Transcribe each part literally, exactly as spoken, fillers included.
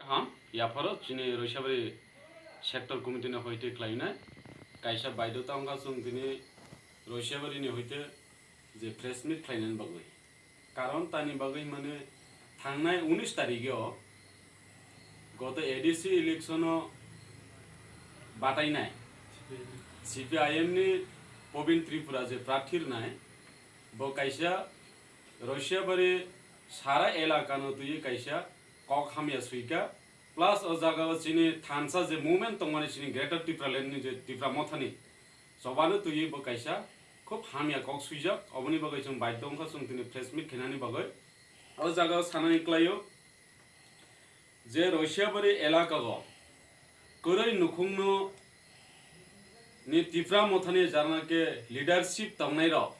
Ham, yapharo chini Roisabari sector committee ni hoite khlainai kaisa baidota wngkha chwng tini Roisabari ni hoite je press meet khlainani bagwi. Karon tani bagwi mane thangnai unis tarikh o goto A D C election o batainai C P I M ni Pobin Tripura je prarthi rwnai, bo kaisa Roisabari sara elaka no twiwi kaisa kok hamya swika, plus o jaga o chini thansa je movement tongmani chini Greater Tipraland ni je Tipra Mothani chobano twiwi bo kaisa khub hamya kok swijak, oboni bagwi chwng baidho wngkha chwng tini press meet khainani bagwi. O jaga o sanani klaio je Roisabari elaka o kwrwi nukhungno ni Tipra Mothani jarna khe leadership tongnai rok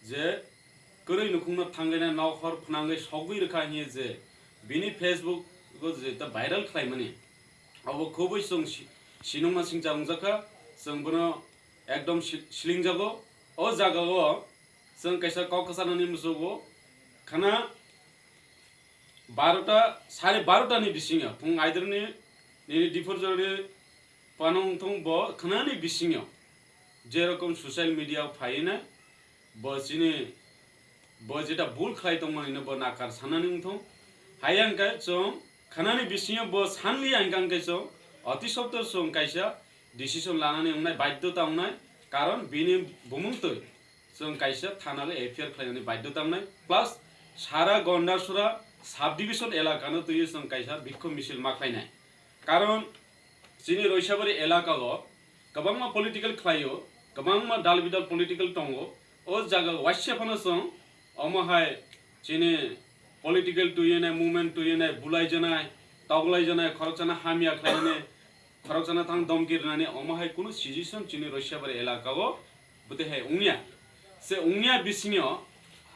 je kwrwi nukhungno thangwi na nokhor phwnangwi sogwi rwkha hiye je bini Facebook o je ta viral khlaimani, obo khubui chwng si-, sinungma singcha wngjakha, chwng bono ekdom si-, slingjago. O jaga o chwng kaisa kok kwchanani musugo khana barota, sare barota ni bisingo phung aidroni nini diphor jorni panung thung bo khnani bisingo jerokom social media o phaina bo chini bo jeta bul khlai tongmani no bo nakar sanani wngthung. Hayang khe chwng khnani bisingo bo sanli ang khe chwng oti sottor chwng kaisa decision lanani wngnai baidhota wngnai, karon bini bumung twi chwng kaisa thana o F I R khlainani baidhota wngnai, plus sara Gondasura subdivision elaka no twiwi chwng kaisa bikhob misil ma khlainai. Karon chini Roisabari elaka o kwbangma political khlaio, kwbangma dal bidal political tongo. O jaga waisa phano chwng omo hai chini political twiwi nai, movement twiwi nai, bulai janai, toglai janai, khoroksano hamya khlainani, khoroksano thang domki rwnani, omo hai kunu situation chini Roisabari elaka o bwtwi hai wngya. Se wngya bisingo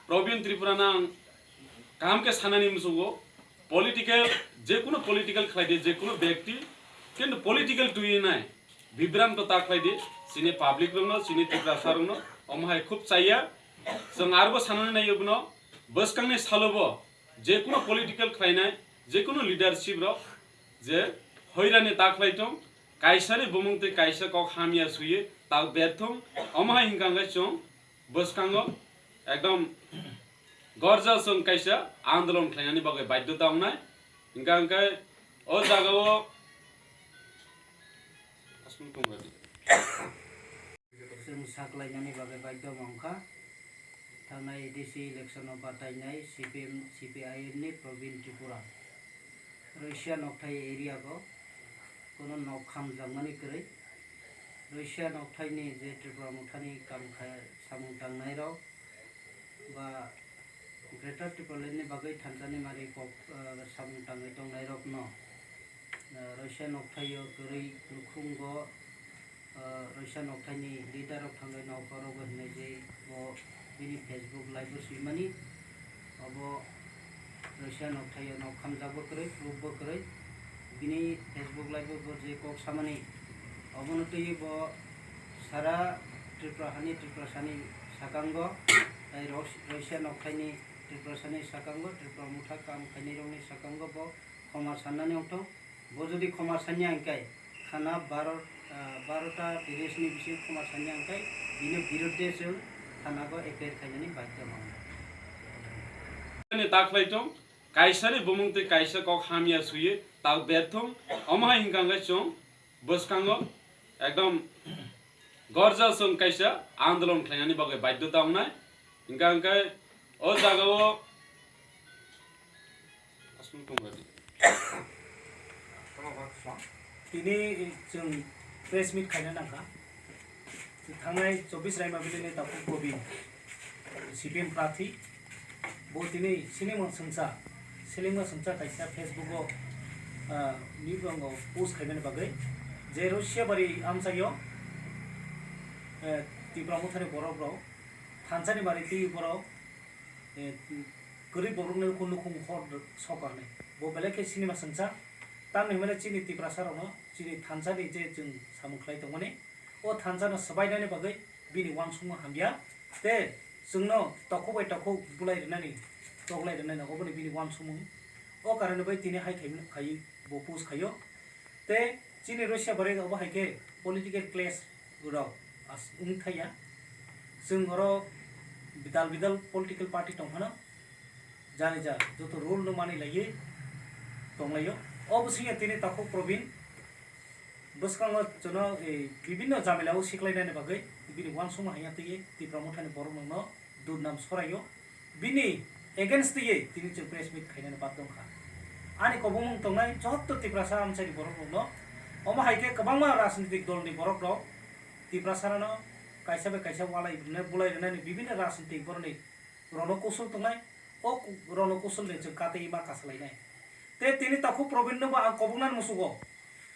Probin Tripura nang kaham khe sanani musugo political, je kunu political khlai di, je kunu bekti, kintu political twiwi nai bibranto ta khlai di, chini public rokno, chini Tiprasa rokno, omo hai khub chaya. Chwng arbo sanani naiyo bono, bwskangni salobo je kunu political khlainai, je kunu leadership rok je hoirani ta khlai tong, kaisani bumung tei kaisa kok hamya suye ta berthung, omo hai hingka hingkhe chwng bwskango ekdom gorja chwng kaisa andolon khlainani bagwi baidhota wngnai. Hingka hingkhe o jagao chwng saklainani bagwi baidhota wngkha. Thangnai A D C election o batainai C P M, C P I M ni Probin Tripura. Roisya nokthai area o kono nok khamjakmani kwrwi. Roisya nokthaini je Tripura Mothani kam kha-, samung tangnairok ba Greater Tipraland ni bagwi thansani mari kok, ah, samung tangwi tongnairokno, ah, Roisya nokthaio kwrwi nukhungo ah, Roisya nokthaini leader rok thangwi nokhorogo hinwi je bo bini Facebook live o swimani. Obo Roisya nokthaio nok khamjakbo kwrwi, proof bo kwrwi. Bini Facebook live o bo je kok samani, obono twiwi bo sara Tripura hani, Tripura sani sakango, tai Ros-, Roisya nokthaini Tripura sani sakango, Tripura motha kam khainairokni sakango bo khoma sannani wngthok. Bo jodi khoma sanya hingkai khana baro, ah, barota tiris ni bisingo khoma sanya hingkai bini biruddhe chwng thana o F I R khainani baidhyo mango. Ni ta khlai tong, kaisa ni bumung tei kaisa kok hamya suye ta berthung, omo hai hingka hingkai chwng bwskango ekdom gorja chwng kaisa andolon khlainani bagwi baidhota wngnai. Hingka hingke o jagao aswk tong radi. Tini chwng press meet khaina nangkha. Thangnai chobbish Raima Valley ni Takhuk Kobin, C P M prarthi. Bo tini sinimung sengsa, sinimung sengsa kaisa Facebook o, ah, ni bwrwngo post khaimani bagwi je Rosia bari amchaio, eh, Tipra Mothani borok rok thansani bari twi borok, eh, kwrwi borokni nukhung nukhung hor sokarni. Bo belai khe sinima sengsa. Tamni hwnmale chini Tiprasa rokno chini thansani je chwng samung khlai tongmani, o thansa no swbainani bagwi bini uansukmung hamya, tei chwngno tokhok bai tokhok bulai rwnani, toklai rwnani oboni bini uansukmung. O karone bai tini hai khai, khai bo post khaio. Te chini Russia bari obo hai khe political clash rok as-, wng thaya. Chwng oro bidal bidal political party tong phano jani ja joto rule no mani laiwi tong laio. O bwswngya tini takhuk Probin bwskango chwngno, eh, bibinno jamila o siklainani bagwi bini uansukma haiya twiwi Tipra Mothani borok nokno durnam soraio. Bini against twiwi tini chwng press meet khainani baddho wngkha. Ani kobongmung tongnai jotto Tiprasa amchaini borok rokno, omo hai khe kwbangma rajnitik dolni borok rok Tiprasarano kaisa bai kaisa walai rwna, bulai rwnani bibinno rajnitik boroni rono kusul tongnai, o ku-, rono kusulni chwng katwi ma kasalainai. Te tini takhuk Probinno bo ang koboknani musugo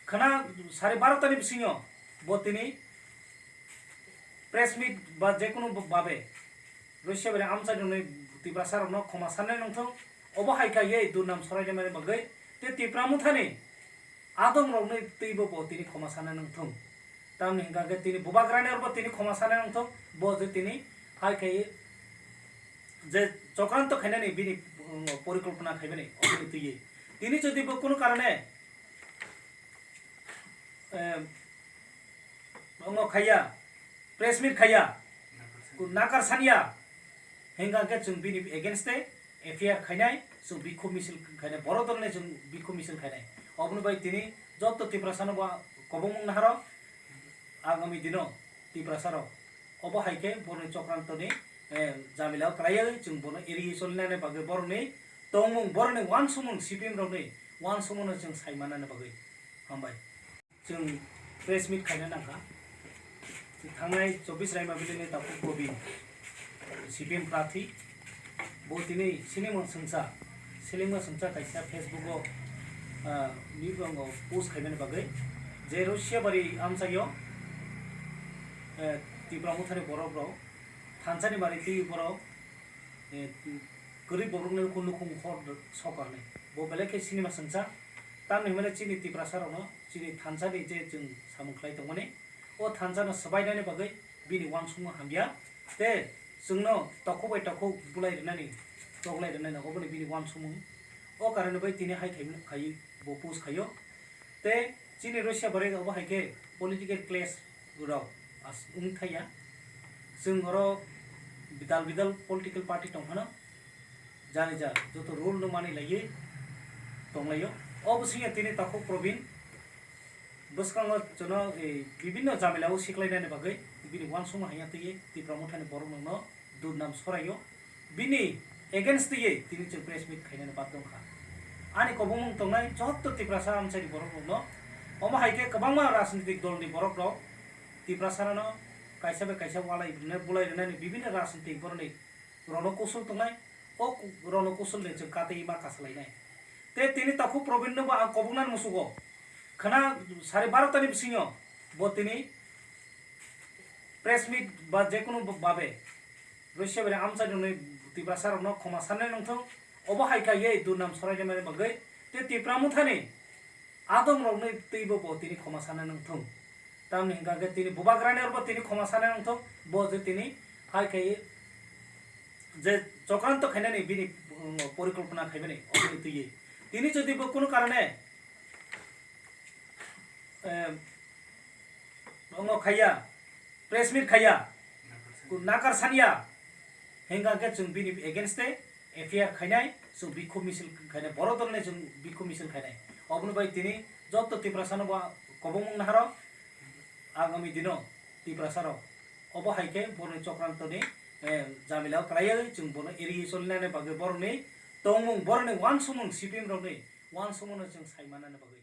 khwna sari barotani bisingo bo tini press meet ba jekunu babe Russia bai amchaini Tiprasa rokno khoma sanai nangthung. Obo hai kaiye durnam sorainani bagwi te Tipra Mothani adong rokni twibo bo tini khoma sanai nangthung. Tamni hwnkha khe tini bubagrani orbo tini khoma sanai nangthung. Bo je tini hai kaiye je chokranto khainani bini, um, porikolpona khaimani oboni twiwi. Tini jodi bo kunu karone, em, omo khaiya, press meet khaiya, nakar sanya, hingka khe chwng bini against e F I R khainai, chwng bikhuk misil khainai, borok dolni chwng bikhuk misil khainai. Obono bai tini joto Tiprasano bo kobongmung naharo, agami dino Tiprasarok obo hai khe boroni chokrantoni, eh, jamila o kwlaiwi chwng bono eriwi solinani bagwi borokni tongmung, borokni uansukmung, C P M rokni uansukmungno chwng sai mannani bagwi. Hambai. Chwng press meet khaina nangkha. Thangnai chobbish Raima Valley ni takhuk Kobin, C P M prathi. Bo tini sinimung swngcha, sinimung swngcha kaisa Facebook o, ah, ni bo post khaimani bagwi. Je Russia bari amchaio, eh, Tipra Mothani borok rok thansani mari twi borok, eh, kwrwi borokni nukhung nukhung hor sokar ni. Bo belai khe sinima swngcha. Tamni hwnmale chini Tiprasa rokno chini thansani je chwng samung khlai tongmani, o thansano swbainani bagwi bini uansukmung hamya, tei chwngno takhuk bai takhuk bulai rwnani, toklai rwnani oboni bini uansukmung. O karone bai tini hai khai, khai bo post khaio. Tei chini Russia bari obo hai khe political clash rok as-, wng thaya. Chwng oro bidal bidal political party tong phano jani ja joto rule no mani laiwi tong laio. O bwswngya tini takhuk Probin bwskango chwngno, eh, bibinno jamila o siklainani bagwi bini uansukma haiya twiwi Tipra Mothani borok nokno durnam soraio. Bini against twiwi tini chwng press meet khainani baddho wngkha. Ani kobongmung tongnai jotto Tiprasa amchaini borok rokno, omo hai khe kwbangma rajnitik dolni borok rok Tiprasarano kaisa bai kaisa walai rwna, bulai rwnani bibinno rajnitik boroni rono kusul tongnai, o ku-, rono kusulni chwng katwi ma kasalainai. Te tini takhuk Probinno bo ang koboknani musugo khwna sari barotani bisingo bo tini press meet ba jekunu babe Russia bai amchaini Tiprasa rokno khoma sanai nangthung. Obo hai kaiye durnam sorainani bagwi te Tipra Mothani adong rokni twibo bo tini khoma sanai nangthung. Tamni hwnkha khe tini bubagrani orbo tini khoma sanai nangthung. Bo je tini hai kaiye je chokranto khainani bini, um, porikolpona khaimani oboni twiwi. Tini jodi bo kunu karone, eh, omo khaiya, press meet khaiya, nakar sanya, hingka khe chwng bini against e F I R khainai, chwng bikhuk misil khainai, borok dolni chwng bikhuk misil khainai. Obono bai tini joto Tiprasano bo kobongmung naharo, agami dino Tiprasarok obo hai khe boroni chokrantoni, eh, jamila o kwlaiwi chwng bono eriwi solinani bagwi borokni tongmung, borokni uansukmung, C P M rokni uansukmungno chwng sai mannani bagwi.